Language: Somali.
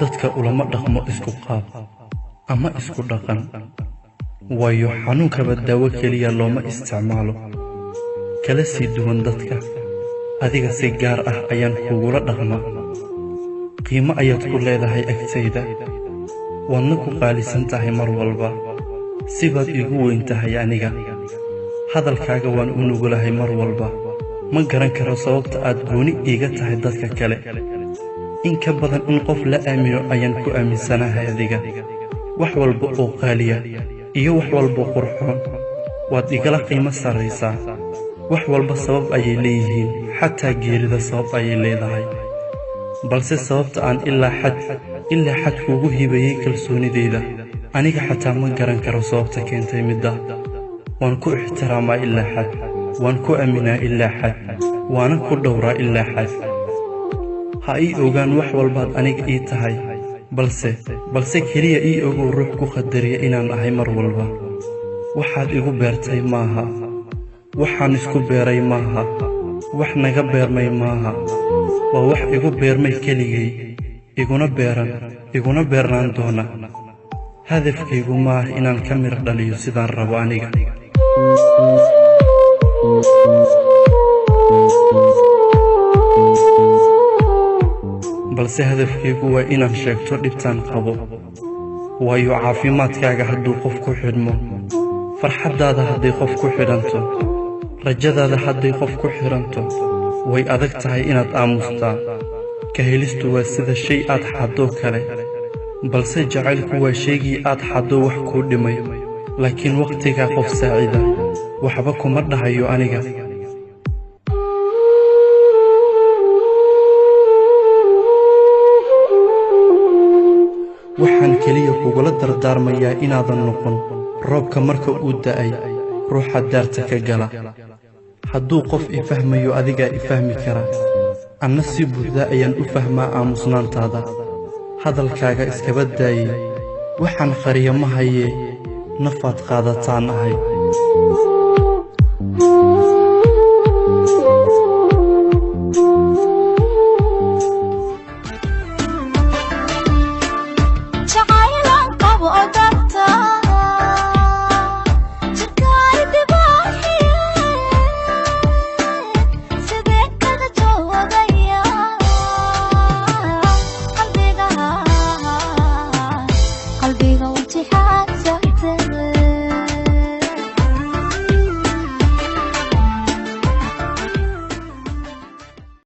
Dadka ulama dhaqmo isku qaab ama isku dhaqan, waayo xanuunkaba daawo keliya looma isticmaalo. Kala sii duwan dadka, adiga si gaar ah ayaan kugula dhaqmaa. Qiimo ayaad ku leedahay agtayda, waadna ku qaalisan tahay mar walba. Sibaad igu weyn tahay aniga. Hadalkaaga waan u nugulahay mar walba. Ma garan karo sababta aad gooni iiga tahay dadka kale. In ka badan in qof la aamino ayaan ku aaminsanahay adiga. Wax walba oo qaaliya iyo wax walba qurxoon waad igala qiimo sarraysaa. Wax walba sabab ayay leeyihiin, xataa geerida sabab ayay leedahay. Balse sababta aan ilaa xad kuugu hibayey kalsoonidayda, aniga xataa ma garan karo sababta keentay midda. Waan ku ixtiraamaa ilaa xad, waan ku aaminaa ilaa xad, waana ku dhowraa ilaa xad. Ha ii ogaan wax walbaad aniga ii tahay, balse keliya ii ogow ruux ku qadariya inaan ahay mar walba. Waxaad igu beertay maaha, waxaan isku beeray maaha, wax naga beermay maaha. Waa wax igu beermay keligay, iguna beeran, iguna beernaan doona. Hadafkaygu maaha inaan ka mir dhaliyo sidaan rabo aniga, balse hadafkaygu waa inaan sheegto dhibtaan qabo. Waayo caafimaadkaaga hadduu qof ku xidhmo, farxaddaada hadday qof ku xidhanto, rajadaada hadday qof ku xidhanto, way adag tahay inaad aamustaa. Ka helistu waa sida shay aad xaddoo kale, balse jacaylku waa shaygii aad xaddo wax kuu dhimay, laakiin wakhtigaa qof saacida. Waxba kuma dhahayo aniga. Waxaan keliya kugula dardaarmayaa inaadan noqon roobka marka uu da'ay ruuxa daarta ka gala. Hadduu qof i fahmayo, adigaa i fahmi kara. Anna si buuxda ayaan u fahmaa aamusnaantaada. Hadalkaaga iskaba daayey, waxaan qariya ma hayee, nafaad qaadataan ahay. Jacaylan qabo darta jirkaay dhibaaxiye, sidee kaga joogaya qalbiga, qalbiga u.